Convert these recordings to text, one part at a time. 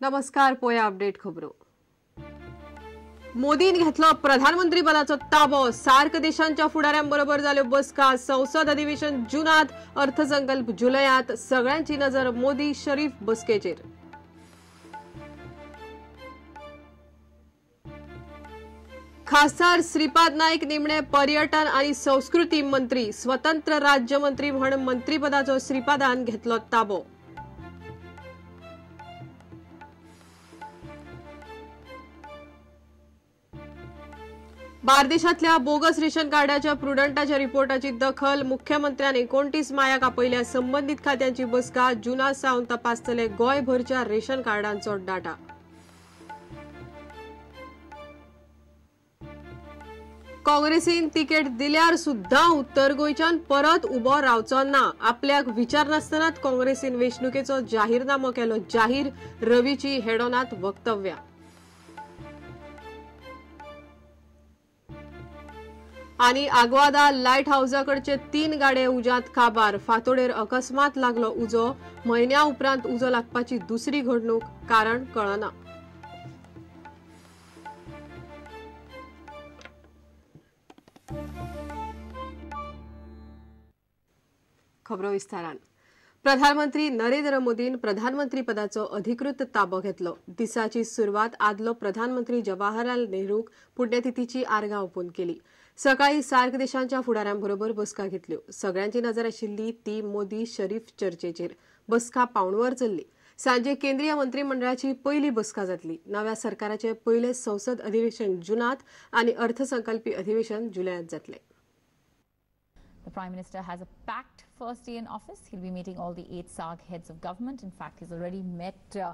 नमस्कार, पोया अपडेट खबरो. मोदीन घेतलो प्रधानमंत्री पदाचो ताबो. सार्क देशांच्या फुडाऱ्यांबरोबर जाल्यो बसका. संसद अधिवेशन जूनात, अर्थसंकल्प जुलयात. सगळ्यांची नजर मोदी शरीफ बसकेचेर. खासदार श्रीपाद नाईक निमणे पर्यटन आणि संस्कृती मंत्री, स्वतंत्र राज्यमंत्री म्हण मंत्रीपदाचो श्रीपादान घेतलो ताबो. बार्देशातल्या बोगस रेशन कार्डाच्या प्रुडंटाच्या रिपोर्टाची दखल. मुख्यमंत्र्यान 29 मायाक आपयल्या संबंधित खात्यांची बसका. जुना सावन तपासतले गोंयभरच्या रेशन कार्डांचो डाटा. काँग्रेसीन तिकेट दिल्यार सुद्धा उत्तर गोंयच्यान परत उबो रावचो ना. आपल्याक विचार नासतनाच काँग्रेसीन वेंचणुकेचो जाहीरनामो केलो जाहीर. रवीची हेडोनात वक्तव्या. आणि आग्वादा लायट हाऊसाकडचे 3 गाडे उज्यांत काबार. फातोडेर अकस्मात लागलो उजो. म्हयन्या उपरांत उजो लागपाची दुसरी घडणूक, कारण कळना. खबरो विस्तारान. प्रधानमंत्री नरेंद्र मोदीन प्रधानमंत्री पदाचो अधिकृत ताबो घेतलो. दिसाची सुरवात आदलो प्रधानमंत्री जवाहरलाल नेहरूक पुण्यतिथीची आर्गां ओपून केली. सकाळी सार्क देशांच्या फुडाऱ्यांबरोबर बसका घेतल्यो. सगळ्यांची नजर आशिल्ली ती मोदी शरीफ चर्चेचेर. बसका पावणवर चल्ली. सांजे केंद्रीय मंत्रिमंडळाची पयली बसका जातली. नव्या सरकाराचे पयले संसद अधिवेशन जुनात आनी अर्थसंकल्पी अधिवेशन जुलयांत जातले. The Prime Minister has a packed first day in office. He'll be meeting all the 8 SAARC heads of government. In fact, he's already met the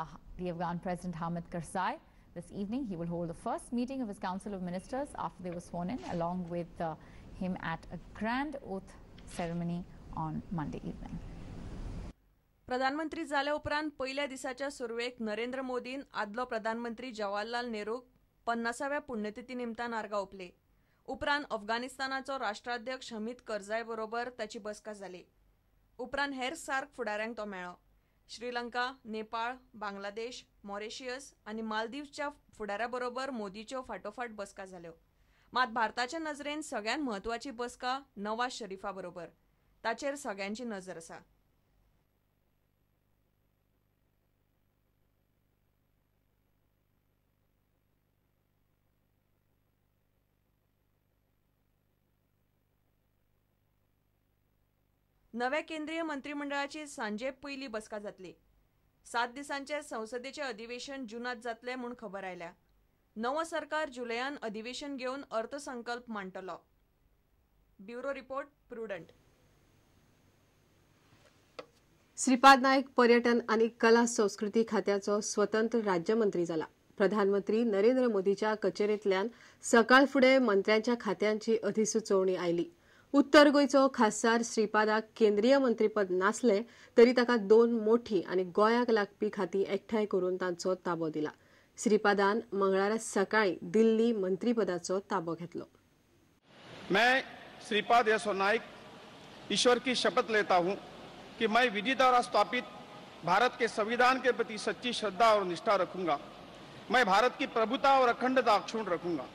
Afghan President Hamid Karzai. This evening, he will hold the first meeting of his Council of Ministers after they were sworn in, along with him at a grand oath ceremony on Monday evening. प्रधानमंत्री जाल्या उपरांत पयल्या दिसाच्या सुरवेक नरेंद्र मोदीन आदलो प्रधानमंत्री जवाहरलाल नेहरूक 50व्या पुण्यतिथी निमतान आर्गां ओंपली. उपरांत अफगाणिस्तानाचो राष्ट्राध्यक्ष हमीद करझाय बरोबर ताची बसका जाली. उपरांत हेर सार्क फुडाऱ्यांक तो मेळ्ळो. श्रीलंका, नेपाळ, बांगलादेश, मॉरिशियस आनी मालदीवच्या फुडाऱ्या बरोबर मोदीच्यो फाटोफाट बसका जाल्यो. मात भारताच्या नजरेन सगळ्यांत म्हत्वाची बसका नवाज शरीफा बरोबर. ताचेर सगळ्यांची नजर आसा. नव्या केंद्रीय मंत्रिमंडळाची सांजे पयली बसका जातली. 7 दिसांचे संसदेचे अधिवेशन जुनात जातले म्हूण खबर आयल्या. नवो सरकार जुलयान अधिवेशन घेवन अर्थसंकल्प मांडटलो. Bureau report, Prudent. Shripad Naik पर्यटन आनी कला संस्कृती खात्याचो स्वतंत्र राज्यमंत्री जाला. प्रधानमंत्री नरेंद्र मोदीच्या कचेरेंतल्यान सकाळ फुडें मंत्र्यांच्या खात्यांची अधिसुचोवणी आयली. उत्तर गोंयचो खासदार श्रीपादाक केंद्रीय मंत्रीपद नासले तरी ताका 2 मोठी आनी गोंयाक लागपी खातीं एकठांय करून तांचो ताबो दिला. श्रीपादान मंगळारा सकाळी दिल्ली मंत्रीपदाचो ताबो घेतलो. मैं श्रीपाद यशो नाइक ईश्वर की शपथ लेता हूं कि मैं विधि द्वारा स्थापित भारत के संविधान के प्रति सच्ची श्रद्धा और निष्ठा रखूंगा. मैं भारत की प्रभुता और अखंडता अक्षुण्ण रखूंगा.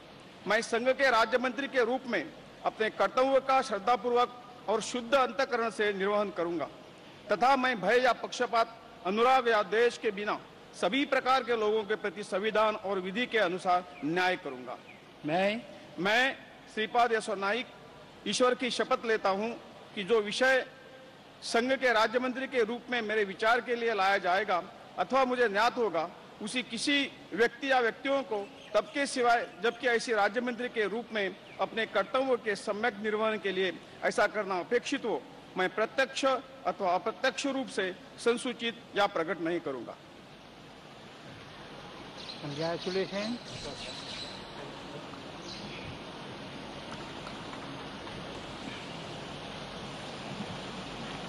मैं संघ के राज्य मंत्री के रूप में अपने कर्तव्य का श्रद्धापूर्वक और शुद्ध अंतकरण से निर्वहन करूंगा तथा मैं भय या पक्षपात, अनुराग या द्वेष के बिना सभी प्रकार के लोगों के प्रति संविधान और विधि के अनुसार न्याय करूंगा. मैं श्रीपाद यशो नाइक ईश्वर की शपथ लेता हूं कि जो विषय संघ के राज्य मंत्री के रूप में मेरे विचार के लिए लाया जाएगा अथवा मुझे ज्ञात होगा, उसी किसी व्यक्ति या व्यक्तियों को तब के सिवाय जबकि ऐसी राज्य मंत्री के रूप में अपने कर्तव्य के सम्यक निर्वहन के लिए ऐसा करना अपेक्षित हो, मैं प्रत्यक्ष अथवा अप्रत्यक्ष रूप से संसूचित या प्रकट नहीं करूंगा. Congratulations.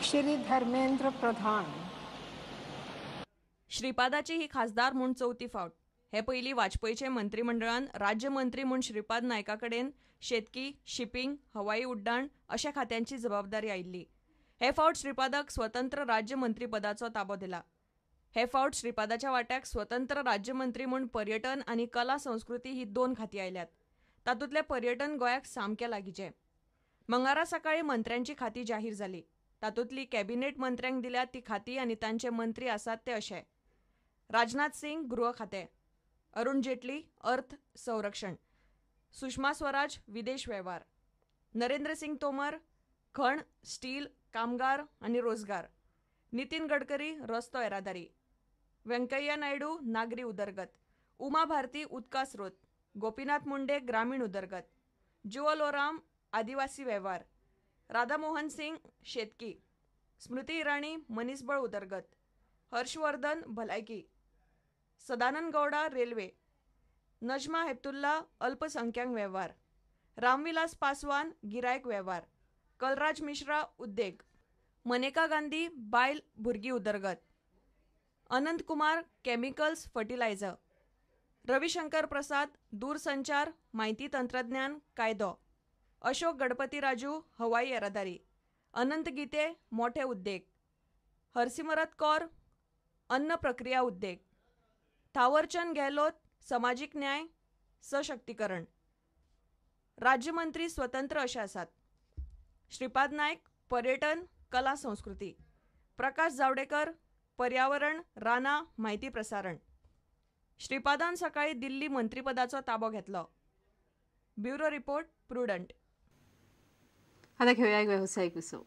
Shri Dharmendra Pradhan. श्रीपादाची ही खासदार म्हूण चवथी फावट. हे पयलीं वाजपेयीचे मंत्रिमंडळान राज्यमंत्री म्हूण श्रीपाद नायका कडेन शेतकी, शिपिंग, हवाई उड्डाण अशा खात्यांची जबाबदारी आयिल्ली. हे फावट श्रीपादाक स्वतंत्र राज्यमंत्रीपदाचो ताबो दिला. हे फावट श्रीपादाच्या वाट्याक स्वतंत्र राज्यमंत्री म्हूण पर्यटन आनी कला संस्कृती ही 2 खातीं आयल्यात. तातूंतलें पर्यटन गोंयाक सामकें लागींचें. मंगळारा सकाळीं मंत्र्यांची खातीं जाहीर जाली. तातूंतली कॅबिनेट मंत्र्यांक दिल्या ती खातीं आनी तांचे मंत्री आसात ते अशे: राजनाथ सिंग गृह खातें, अरुण जेटली अर्थ संरक्षण, सुषमा स्वराज विदेश वेव्हार, नरेंद्र सिंग तोमर खण स्टील कामगार आनी रोजगार, नितीन गडकरी रस्तो येरादारी, व्यंकय्या नायडू नागरी उदरगत, उमा भारती उदका स्रोत, गोपीनाथ मुंडे ग्रामीण उदरगत, जुअल ओराम आदिवासी वेव्हार, राधामोहन सिंग शेतकी, स्मृती इराणी मनीसबळ उदरगत, हर्षवर्धन भलायकी, सदानंद गौडा रेल्वे, नजमा हेपतुल्ला अल्पसंख्याक वेव्हार, रामविलास पासवान गिरायक वेव्हार, कलराज मिश्रा उद्देग, मनेका गांधी बायल भुरगीं उदरगत, अनंत कुमार केमिकल्स फर्टिलायझर, रविशंकर प्रसाद दूरसंचार म्हायती तंत्रज्ञान कायदो, अशोक गणपती राजू हवाई येरादारी, अनंत गीते मोठे उद्देग, हरसिमरत कौर अन्न प्रक्रिया उद्देग, थावरचंद गेहलोत समाजीक न्याय सशक्तीकरण. राज्यमंत्री स्वतंत्र अशे आसात: श्रीपाद नायक पर्यटन कला संस्कृती, प्रकाश जावडेकर पर्यावरण रानां म्हायती प्रसारण. श्रीपादान सकाळी दिल्ली मंत्रीपदाचो ताबो घेतलो. Bureau report, Prudent. आता घेऊया एक व्यावसायिक विसव.